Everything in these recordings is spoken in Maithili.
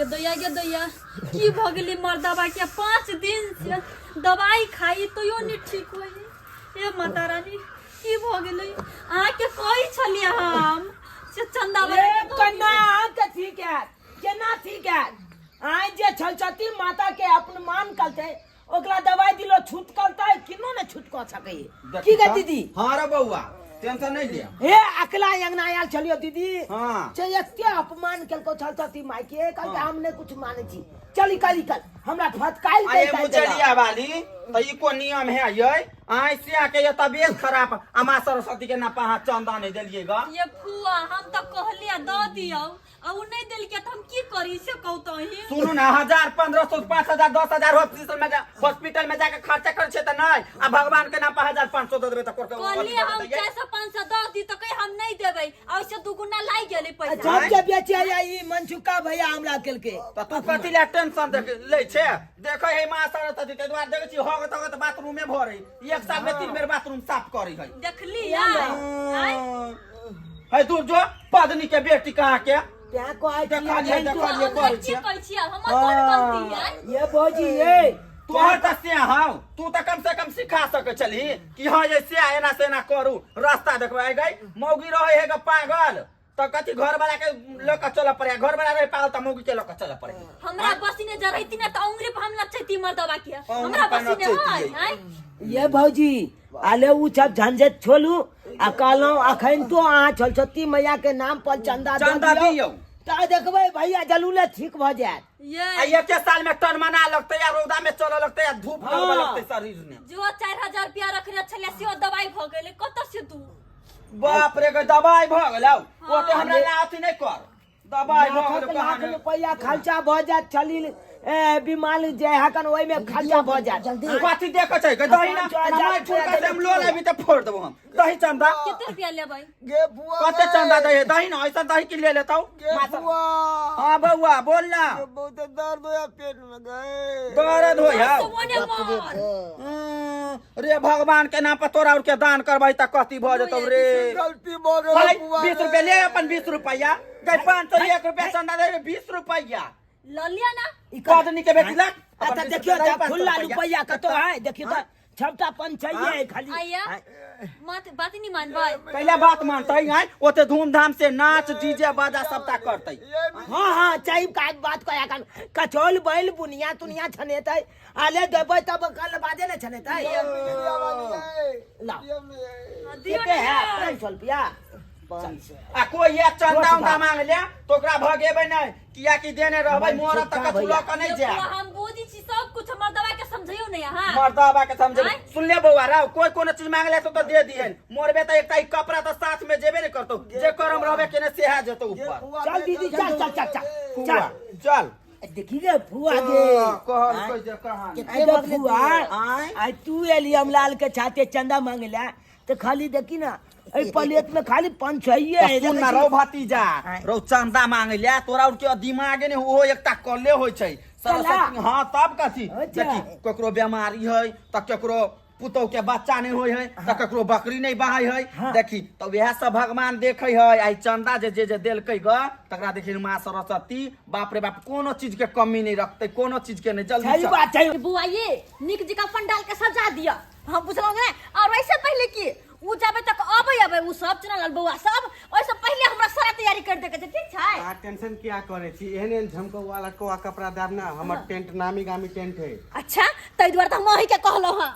दैया गे दैया, की भऽ गेलै मर्दबा के? 5 दिन से दवाई खाई तैयो नहीं ठीक होई। हे माता रानी, की भऽ गेलै? अहाँके कहै छलियै हम से चंदा ए कन्या, अहाँके ठीक है? केना ठीक है? आइ जे छलछती माता के अपमान करते, ओकरा दवाई दिलो छूट करते, किनो ने छूट कऽ सकैए की गे दीदी? हाँ रे बौआ, टेंशन नहीं लिया। हे, अकला अंगना आयल छलियो दीदी। से एते अपमान केलको छलछती माय के, कहलकै हम नहि कुछ मानै छी, चल निकल निकल, हमरा फटकाइल अरे के। मुचलिया वाली, तो ई को नियम है ये? आइ से के ये तबियत खराब आ माँ सरस्वती के नापा अहाँ चंदा नहीं देलिए गा? ये फुआ, हम तऽ कहलियै दऽ दियौ आ उ नहीं देलकै तऽ हम की करी, से कहू तो अहीं। सुनू ना, 1000, 1500, 5000, 10,000 हॉस्पिटल में जा, हॉस्पिटल में जाके खर्चा कर छे त नहीं, आ भगवान के नाम पर 1500 दे देबे त कोर के कहलियै हम 400 500 दऽ दी तऽ कही हम नहीं देबै, आ ओइसे दुगुना लागि गेलै पैसा। सब के बेचे आई मनचुका भैया हमरा केलकै। त तू कथी ले टेंशन देख लै छे? देखै है माँ सरस्वती के द्वार देखै छी, हगत हगत बाथरूमे भरै, एक साल में 3 बेर बाथरूम साफ करै है। देखली आइ? है दूर जो पदनी के बेटी कहाँ के। तें कहै छी। देखलियै, एखन तू- देखलियै। हम करै की छियै। कहै छियै, हमर कोन गलती है? ये भौजी, ये तोहर तऽ से हौ, तू तऽ कम से कम सिखा सकै छलही कि हँ ये से एना से एना करू, रास्ता देखबै। आइ गई मौगी रहै है ग पागल तऽ कथी घर वाला के लऽ कऽ चलऽ पड़े, घर वाला रहै पागल तऽ मौगी के लऽ कऽ चलऽ पड़े। हमरा बसीने जरैती ने तऽ अंगुरी पर हम नचैती मर्दबा के। अंगुरी हमरा पर बसीने नचैतियै। है आँय? ये भौजी, आले उ सब झंझट छोड़ू आ कहलहुँ अखन तो अहाँ छलछती मैया के नाम पर चंदा दऽ चंदा दियौ। दियौ। तऽ देखबै भैया जलूले ठीक भऽ जायत। ये आ एके साल में टनमना लगतै आ रौदा में चलऽ लगतै आ धूप लगबऽ लगतै शरीर में। जो 4000 रुपया रखने छलियै सेहो दवाई भऽ गेलै, कतऽ से दू? बाप रे, गे दवाई भऽ गेलौ? ओते हमरा ना अथी नहि कर, दवाई भऽ लाखक गेलौ लाख कहानी। रुपैआ खर्चा भऽ जायत, चली ए, बीमार जे हकन ओहिमे खर्चा भऽ जायत। जल्दी। कथी देखै छै गे? दही ना। 5000 माय रुपैआ फुलका से हम लो लेबी तऽ फोड़ देबो हम। दही चंदा। कते रुपया लेबै? गे बुआ। कते चंदा दही है? दही ना, ऐसा दही की ले लेता हूँ। गे बुआ। हाँ बउआ, बोल ना। गे, बहुत दर्द होया पेट में गए। दर्द हो यार। सोने मार। रे भगवान के नाम पर तोरा और के दान करबै तऽ कथी भऽ जेतौ रे? गलती भऽ गेल भाई, बुआ। 20 रुपया ले, अपन 20 रुपया गई, 501 रुपया चंदा दे, 20 रुपया। लऽ लिअ ना। ई कर- पदनी के बेटी लग। अच्छा देखियो तऽ खुला रुपैआ कतौ है, देखियो तऽ छबटा पंचैये है खाली। आइया मत बात नहीं मानबै। पहले बात मानते हैं, ओते धूमधाम से नाच डीजे बाजा सबटा करते। हाँ हाँ, चाही का बात कया कन कचौल बैल बुनिया तुनिया छनेतै, आले देबै तब कल बादे ने छनेतै। लाओ। दियौ। कते ने है? 500 रुपया। आ कोई एक चंदा उंदा मांग ले तो ओकरा भगेबै नहीं, कियाकि देने रहबै, मोरब तऽ कथू लऽ कऽ नहीं ये जायब। बुआ, हम बुझै छी सब कुछ, मर्दबा के समझियौ ने अहाँ। मर्दबा के समझे। आँय? सुन ले बौआ राव, कोई कोनो चीज मांग ले तो दे दिहन, मरबे तऽ एकटा ई कपड़ा तऽ साथ में जेबे नहीं करतौ, जे करम रहबे केने सेहा जेतौ ऊपर। चल दीदी, चल चल चल चल। फुआ चल। चल। देखी रे फुआ गे। कहल कोई जे कहानी। आइ गे फुआ। आँय? आइ तू एली हम लाल के छाते चंदा मांगे ला तो खाली देखी ना एहि प्लेट में खाली पंचैये है। सुन ना रौ भतीजा, रौ चंदा मांगे ले तोरा और के दिमागे ने ओहो एकटा कले होय छै सरस्वती। हाँ तब कथी? अच्छा। देखी, ककरो बीमारी है तऽ ककरो पुतोह के बच्चा नहीं होय है तऽ ककरो बकरी नहीं बहाय है। देखी तऽ वएह सब भगवान देखे है। आइ चंदा जे जे जे देलकै ग तकरा देखी माँ सरस्वती बाप रे बाप कोनो चीज के कमी नहीं रखते, कोनो चीज के नहीं। जल्दी सही चल। बात छै। बुआ, ये नीक जकाँ पंडाल के सजा दिअ, हम बुझलहुँ ने? और वैसे पहले की उ जाबे तक अबै अबै उ सब चुनल बौआ सब, ओहिसँ पहिले हमरा सारा तैयारी कर देके छै, ठीक छै? अहाँ टेंशन किया करै छी? एहन एहन झमकौआ लटकौआ कपड़ा देब ना, हमर टेंट नामी गामी टेंट है। अच्छा, ताहि दुआरे तऽ हम अहीँके कहलहुँ हँ।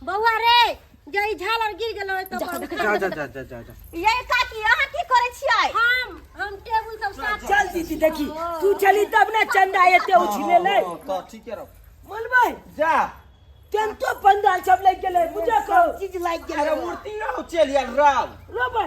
बौआ रे, जे ई झालर गिर गेलो तो जा, जा, जा जा जा जा जा जा। ये काकी, अहाँ की करै छियै? हम टेबुल सब साफ। चल दीदी, देखी तू चली तब ने चंदा एते उछले ले। हाँ, तऽ ठीके रहो। मनबै। जा। टेंटो पंडाल सब लागि गेलै, बुझे कहो चीज लागि गेलै। अरे मूर्ति रहो चलि आयल राव। रोबे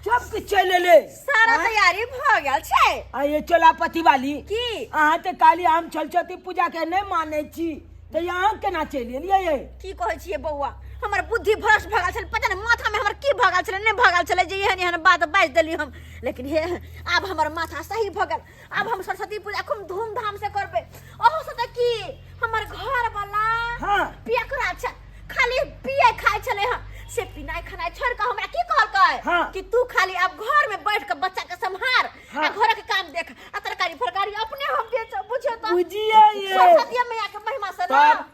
सब किछु चलि एलै। सारा तैयारी भऽ गेल छै। आ ये चोलापति वाली। की? अहाँ तऽ काली हम छलछती पूजा के नहि मानै छी, तऽ अहाँ केना चलि एलियै ये? की कहै छियै बौआ, हमर बुद्धि भ्रष्ट भऽ गेल छलै, पता नहि माथामे हमर की भऽ गेल छलै, नहि भऽ गेल छलै जे एहन एहन बात बाजि देली हम। लेकिन हे, आब हमर माथा सही भऽ गेल। आब हम सरस्वती पूजा खूब धूमधाम से करबै। अहू से तऽ की हमर घर वाला पियकरा छै, खाली पिए खाइ छलै हँ, से पिनाइ खेनाइ छोड़ि कऽ हमरा की कहलकै कि तू खाली आब घर में बैठ कऽ बच्चा के सम्हार आ घरक काम देख आ तरकारी फरकारी अपने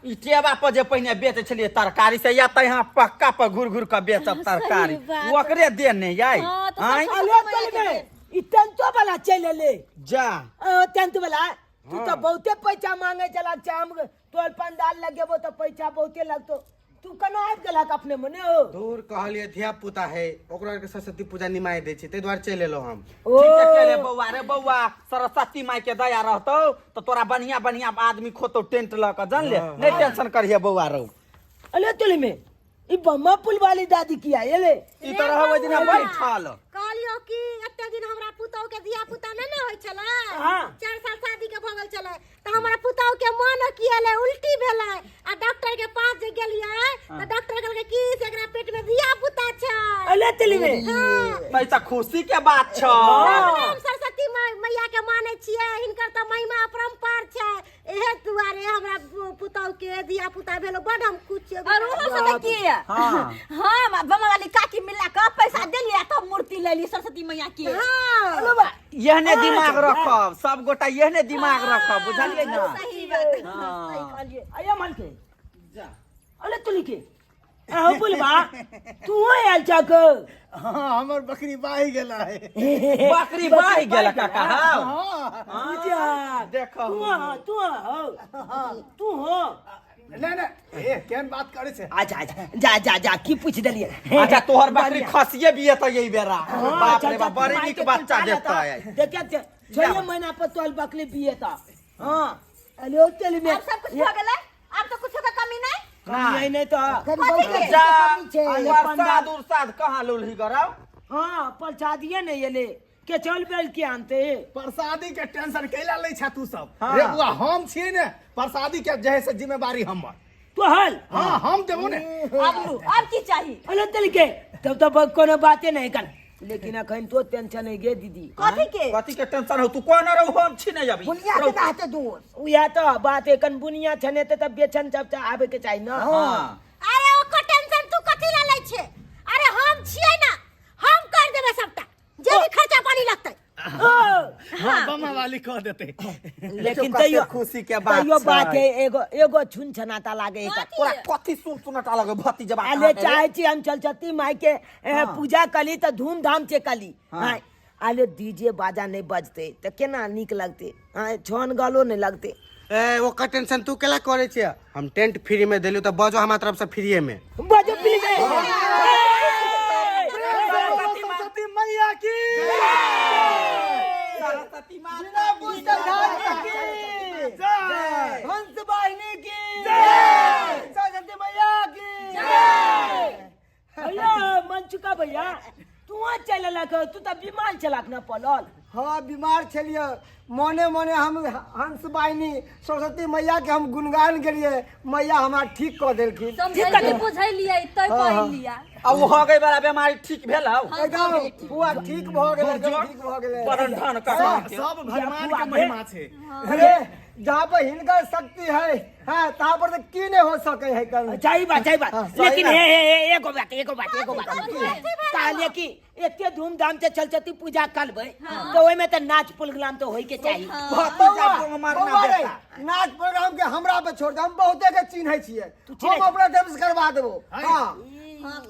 ई टेबा पर जे पहिने बेचै छलियै तरकारी से या तऽ यहाँ पक्का पर घुर घुर के बेचब तरकारी। बात। ओकरे देने याई। हाँ, तऽ आँय? सब अरे चल में ई टेंटो वाला चलि एलै। जा। टेंट वाला तू तऽ बहुते पैसा मांगे छला, हम तोर पंडाल लगेबो तऽ पैसा बहुते लगतो, तू केना आबि गेलक अपने मने हो? दूर कहलिए धिया पुता है, ओकरा के सरस्वती पूजा निमाय दै छै, ताहि दुआरे चलि एलहुँ हम। ओ ठीक केले बौआ रे बौआ, सरस्वती माई के दया रहतौ तऽ तोरा बढ़िया बढ़िया आदमी खोतौ टेंट लऽ कऽ, जानले? नहि टेंशन करिहे बौआ रौ। अरे तुल में ई बम्मा पुल वाली दादी किया एले? ई तऽ रहौ ओहि दिना बैठल। कहलियो कि एते दिन हमरा पुतहु के धिया पुता नहि ने होइ छलै। हाँ। 4 साल शादी के भऽ गेल छलै, तऽ हमरा पुतहु के मन की एलै, उल्टी भेलै आ डॉक्टर के पास जे गेलियै तऽ डॉक्टर कहलकै कि से एकरा पेट में धिया पुता छै। अरे तुल में हाँ। तऽ ई तऽ खुशी के बात छौ। तब ने हम सरस्वती मैया के मानै छियै, हिनकर तऽ महिमा अपरम्पार छै, एहे दुआरे हमरा पुतहु के धिया पुता भेलो, बड हम खुश छियै। और ओहो से तऽ की? हाँ। हम बमा वाली काकी मिला के पैसा देलियै तब मूर्ति लेली सरस्वती मैया के। हाँ। अरे बा एहने दिमाग रखब सब गोटा, एहने दिमाग रखब, बुझलियै ना? सही बात। हाँ। सही कहलियै। अये मन के अरे तुली के अहो बुलबा तू आयल छक? हाँ, हमर बकरी बाहि गेला है। बकरी बाहि गेल काका? हौ देखो। तू हो, तू हो, तू हो। नहीं नहीं, ए केहन बात करे छै? अच्छा अच्छा, जा जा जा, की पूछ देलियै? अच्छा तोहर बकरी खसिए बिये तऽ यही बेरा? बाप रे बाप, बड़ी नीक बच्चा देतै। देखिए 6 महीना पर तोहर बकरी बिये तऽ। हाँ हेलो तेल में आब सब कुछ भऽ गेलै, आब तऽ कुछो के कमी नहि। कमी नहीं तो कथी के? जा प्रसाद उरसाद कहाँ लुलही गरौ? हाँ प्रसादिये नहीं एले के चल बेल के आनते। प्रसादी के टेंशन कैला लै छा तू सब? हाँ। रे बुआ, हम छियै ने, प्रसादी के जे है से जिम्मेवारी हमर। तोहर? हाँ, हम देबो ने। आब लू, आब की चाही? अरे तेल के तब तो कोनो बाते नहीं कर, लेकिन अखन तो टेंशन है गे दीदी। कथी के? कथी के टेंशन हो? तू कोन रहू, हम छी नहीं अभी। बुनिया के रहते दोस्त। उहे तो बात है, कन बुनिया छने ते तब बेचन जब आबे के चाही ना। हाँ। अरे ओकर टेंशन तू कथी ला लै छे? अरे हम छियै ना, हम कर देबै सबटा, जे भी खर्चा पानी लगतै। हाँ, बमा वाली कह देते। लेकिन कते तैयो खुशी के बात तैयो बात छै। है, एगो एगो छुन छनाता लागे एकर। तोरा कथी सुन सुनटा लगे भतीजबा? अले चाहे छी हम चलचती माई के पूजा कली तऽ धूमधाम से कली। हाँ, अले डीजे बाजा नहीं बजते तऽ केना नीक लगते? हाँ, छन गलो नहीं लगते। ए ओकर टेंशन तू केला करे छियै? हम टेंट फ्री में देलियो तऽ बजो हमरा तरफ से फ्रीए में। बजो फ्री में। सरस्वती मैया की, सरस्वती माता की जय, हंस वाहिनी की जय, सरस्वती मैया की जय। भैया मनचुका भैया, तू चल लक, तू तऽ बीमार छलक ना पलल? हाँ, बीमार छलियै, मने मने हम हंस वाहिनी सरस्वती मैया के हम गुणगान गेलियै, मैया हमरा ठीक कऽ देलखिन। समझैलियै बुझैलियै तै पहिलिया। आ ओ हो गई वाला बीमारी ठीक भेल हौ? एकदम बुआ ठीक भऽ गेलै, एकदम ठीक भऽ गेलै। बरन ढन काका के। सब भगवान के महिमा छै। अरे जहाँ पर हिनकर शक्ति है, हाँ, तहाँ पर तो की नहीं हो सके है कल। सही बात, सही बात। सही लेकिन बात। हे हे हे, एगो बात, एगो बात, एगो बात कहलिए कि एते धूमधाम से चलचती पूजा करबै तऽ ओहिमे तऽ नाच प्रोग्राम तऽ होय के चाही। भतीजा को मारना बौआ रे, बेटा। नाच प्रोग्राम के हमरा पे छोड़ दे, हम बहुते के चिन्है छियै, चिन्है हम अपना डांस करवा देबो। हाँ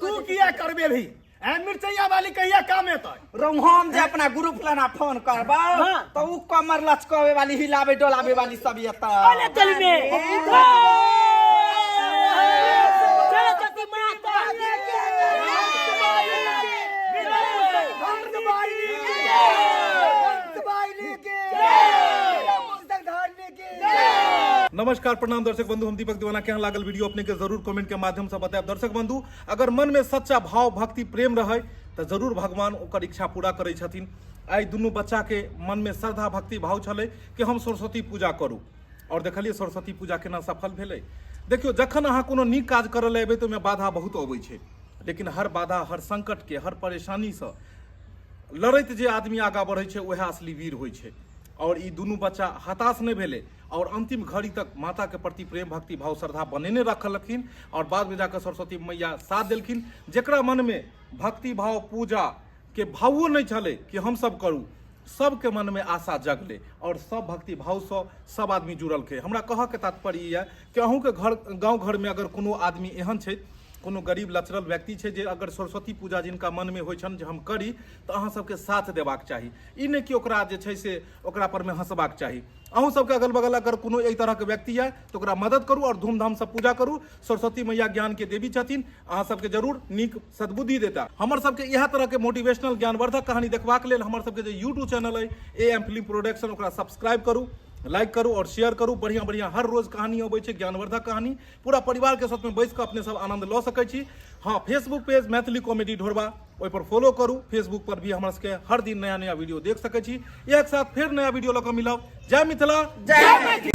तू किया करबे भी? ए मिर्चैया वाली कहिया काम एतै? रौ हम जे अपना ग्रुप लेना फोन करबौ हाँ। तऽ उ कमर लचकावे वाली, हिलावे डोलावे वाली सब एतै। अरे चल में चलचती माता की, हंस वाहिनी की, हंस वाहिनी की, पुस्तक धारणी की। नमस्कार, प्रणाम दर्शक बंधु, हम दीपक दीवाना। केहन लागल वीडियो अपने के जरूर कमेंट के माध्यम से बतायब। दर्शक बंधु, अगर मन में सच्चा भाव भक्ति प्रेम रहे तो जरूर भगवान ओकर इच्छा पूरा करै छथिन। आइ दुनू बच्चा के मन में श्रद्धा भक्ति भाव छलै कि हम सरस्वती पूजा करू, और देखलिए सरस्वती पूजा केना सफल भेलै। देखियौ, जखन अहाँ कोनो नीक काज करऽ लए एबै तऽ ओहिमे बाधा बहुत अबै छै, लेकिन हर बाधा, हर संकट के, हर परेशानीसँ लड़ैत जे आदमी आगाँ बढ़ै छै वएह असली वीर होइ छै। और ई दुनू बच्चा हताश नहि भेलै और अंतिम घड़ी तक माता के प्रति प्रेम भक्ति भाव श्रद्धा बनेने रखलखिन और बाद में जाकर सरस्वती मैया साथ देलखिन। जकरा मन में भक्ति भाव पूजा के भावो नहि छलै कि हम सब करू, सबके मनमे आशा जगलै आओर सब भक्ति भावसँ सब आदमी जुड़लकै। हमरा कहऽके तात्पर्य ई यऽ कि अहूँके घर गाँव घरमे अगर कोनो आदमी एहन छै, कोनो गरीब लचरल व्यक्ति छै जे अगर सरस्वती पूजा जिनका मनमे होइ छनि जे हम करी, तऽ अहाँ सबके साथ देबाक चाही। ई नहि कि ओकरा जे छै से ओकरा परमे हँसबाक चाही। अहूँ सबके अगल बगल अगर कोनो एहि तरहके व्यक्ति यऽ तऽ ओकरा मदद करू आओर धूमधामसँ पूजा करू। सरस्वती मैया ज्ञानके देवी छथिन, अहाँ सबके जरूर नीक सद्बुद्धि देता। हमर सबके इएह तरहके मोटिवेशनल ज्ञानवर्धक कहानी देखबाक लेल हमर सबके जे यूट्यूब चैनल अइ ए एम फिल्म प्रोडक्शन, ओकरा सब्सक्राइब करू, लाइक करू आओर शेयर करू। बढ़िआँ बढ़िआँ हर रोज कहानी अबै छै, ज्ञानवर्धक कहानी, पूरा परिवारके साथमे बैस कऽ अपने सब आनन्द लऽ सकै छी। हँ, फेसबुक पेज मैथिली कॉमेडी ढोरबा, ओहिपर फॉलो करू। फेसबुक पर भी हमरा सबके हर दिन नया नया वीडियो देख सकै छी। एक साथ फेर नया वीडियो लऽ कऽ मिलब। जय मिथिला, जय मैथिली।